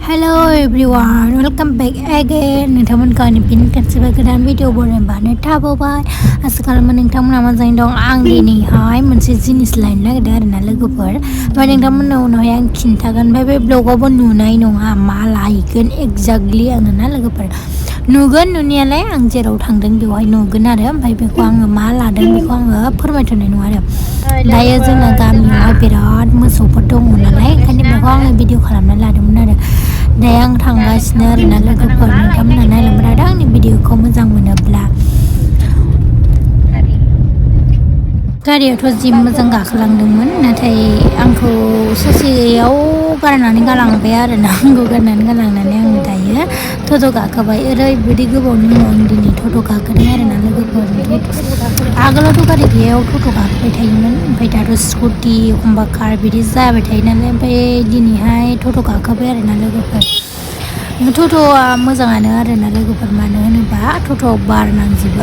Hello everyone, welcome back again. नोंथांमोनखौ आंनि फिन खेबसेबो गोदान भिडिअ बनायबानो थाबोबाय। आसा खालामो नोंथांमोना मोजाङै दं। आं दिनैहाय मोनसे जिनिस लायनो नागिरदों आरोना लोगोफोर। ओमफ्राय नोंथांमोननो उनावहाय आं खिन्थागोन। ओमफ्राय बे ब्लगावबो नुनाय नङा मा लायगोन एक्जेक्टलि आङो ना लोगोफोर। नुगोन नुनायालाय आं जेराव थांदों बेवहाय नुगोन आरो ओमफ्राय बेखौ आङो मा लादों बेखौ आङो फोरमायथ'नाय नङा आरो। दायो जोंना गामियावहाय बिराद मोसौफोर दङ नालाय ओंखायनो बेखौ आङो भिडिअ खालामनानै लादोंमोन आरो। दायो आं थांगासिनो आरोना लोगोफोर। नोंथांमोना नायलांबाय आंनि भिडिअखौ मोजां मोनोब्ला गारियावथ' जि मोजां गाखोलांदोंमोन नाथाय आंखौ ससेयाव गारनानै गालांबाय आरोना। आंखौ गारनानै गालांनानै आङो दायो टट' गाखोबाय। ओरैबायदि गोबावनि उनाव आं दिनै टट' गाखोदों आरोना लोगोफोर। आगोलावथ' गारि गैयायाव टट' गाखोबाय थायोमोन ओमफ्राय दाथ' स्कुटि एखमबा कार बिदि जाबाय थायो नालाय ओमफ्राय दिनैहाय टट' गाखोबाय आरोना लोगोफोर। टट'आ मोजाङानो आरोना लोगोफोर, मानो होनोबा टट'आव बार नांजोबो।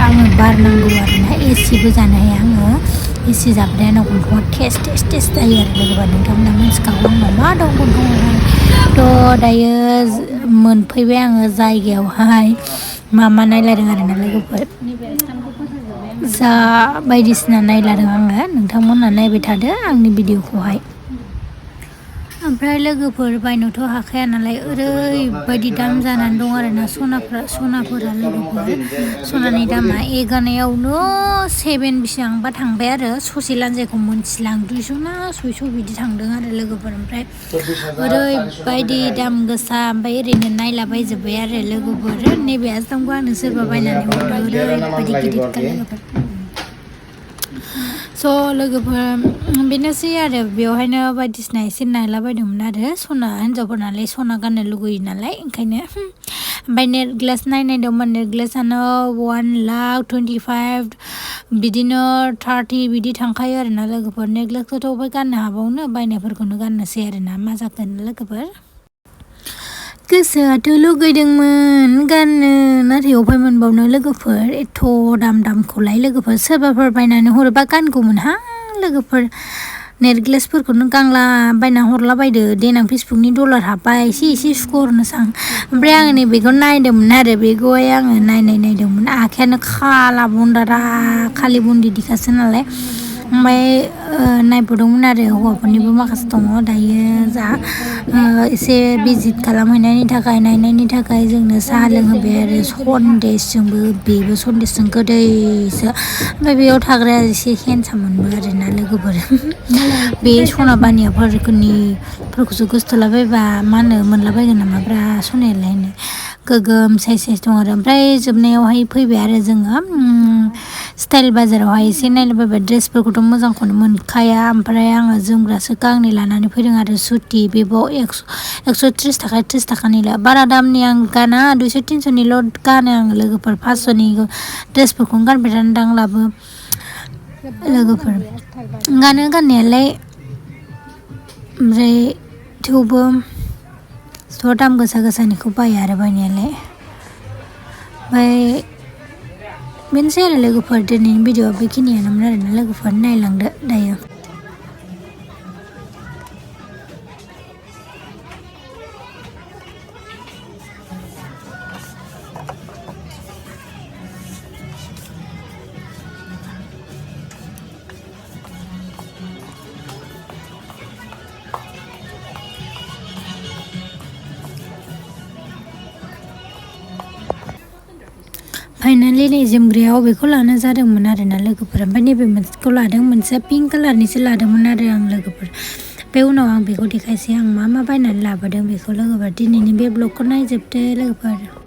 आङो बार नांगौ आरोना, एसिबो जानो हाया आङो। एसि जाबाथाय आंना गन्थंआ टेस्ट जायो आरो लोगोफोर। नोंथांमोना मिथिखागौ आंनाव मा दं गन्थंआवहाय। थ' दायो मोनफैबाय आङो जायगायावहाय मा नायलायदों आरोना लोगोफोर। जा बायदिसिना नायलादों आङो, नोंथांमोना नायबाय थादो आंनि भिडिअखौहाय। ओमफ्राय लोगोफोर बायनोथ' हाखाया नालाय ओरैबायदि दाम जानानै दं आरोना सनाफोरा लोगोफोर। सनानि दामा एगानायावनो 7 बेसेबांबा थांबाय आरो। ससे लान्जायखौ मोनथिला आं 200 ना 600 बिदि थांदों आरो लोगोफोर। ओमफ्राय ओरैबायदि दाम गोसा, ओमफ्राय ओरैनो नायलाबायजोब्बाय आरो लोगोफोर। नैबे आसामखौ आंनो सोरबा बायनानै हरदो, ओरैबायदि गिदिरखा लोगोफोर। स' लोगोफोर बेनोसै आरो, बेवहायनो बायदिसिना एसे नायलाबायदोंमोन आरो। सना हिन्जावफोर नालाय सना गाननो लुगैयो नालाय ओंखायनो। ओमफ्राय नेकलेस नायदोंमोन। नेकलेसानो 1,25,000 बिदिनो 30 बिदि थांखायो आरोना लोगोफोर। नेकलेसखौथ' बबेहाय गाननो हाबावनो, बायनायफोरखौनो गाननोसै आरोना। मा जागोन लोगोफोर, गोसोआथ' लुगैदोंमोन गाननो, नाथाय अबेहाय मोनबावनो लोगोफोर। एथ' दामखौलाय लोगोफोर। सोरबाफोर बायनानै हरोबा गानगौमोनहां लोगोफोर। नेकलेसफोरखौनो गांला बायना हरला बायदो, देनां फेसबुकनि डलार हाबबा एसे सुख'हरनोसै आं। ओमफ्राय आङो नैबेखौ नायदोंमोन आरो, बेखौहाय आङो नायदोंमोन। आखायानो खाला बन्दारा, खालि बन्दिदिखासो नालाय। ओमफ्राय नायबोदोंमोन आरो, हौवाफोरनिबो माखासे दङ। दायो एसे भिजिट खालामहैनायनि थाखाय, नायनायनि थाखाय जोंनो साहा लोंहोबाय आरो सन्देसजोंबो। बेबो सन्देसजों गोदैसो। ओमफ्राय बेयाव थाग्राया एसे हेन्डसाममोनबो आरोना लोगोफोर। बे सना बानियाफोरखौसो गोसोथोलाबायबा मा होनो मोनलाबायगोन नामाब्रा सनायालाय होनो। गोगोम साइज दं आरो। ओमफ्राय जोबनायावहाय फैबाय आरो जोङो स्टाइल बाजारावहाय एसे नायलाबायबाय। ड्रेसफोरखौथ' मोजांखौनो मोनखाया। ओमफ्राय आङो जोमग्रासो गांनै लानानै फैदों आरो सुति। बेबाव 130 थाखा 30 थाखानिल', बारा दामनि आं गाना, 200-300निल' गानो आङो लोगोफोर। 500नि ड्रेसफोरखौनो गानबाय थानो दांलाबो लोगोफोर। गानो गाननायालाय, ओमफ्राय थेवबो दाम गोसानिखौ बाया आरो बायनायालाय। ओमफ्राय बेनोसै आरो लोगोफोर, दिनैनि भिडिअआ बेखिनियानोमोन आरोना लोगोफोर। नायलांदो दायो। फाइनालि नै जोमग्रायाव बेखौ लानाय जादोंमोन आरोना लोगोफोर। ओमफ्राय नैबे मोनसेखौ लादों, मोनसेया पिंक कालारनिसो लादोंमोन आरो आं लोगोफोर। बे उनाव आं बेखौ देखायसै आं मा बायनानै लाबोदों बेखौ लोगोफोर। दिनैनि बे ब्लगखौ नायजोबदो लोगोफोर।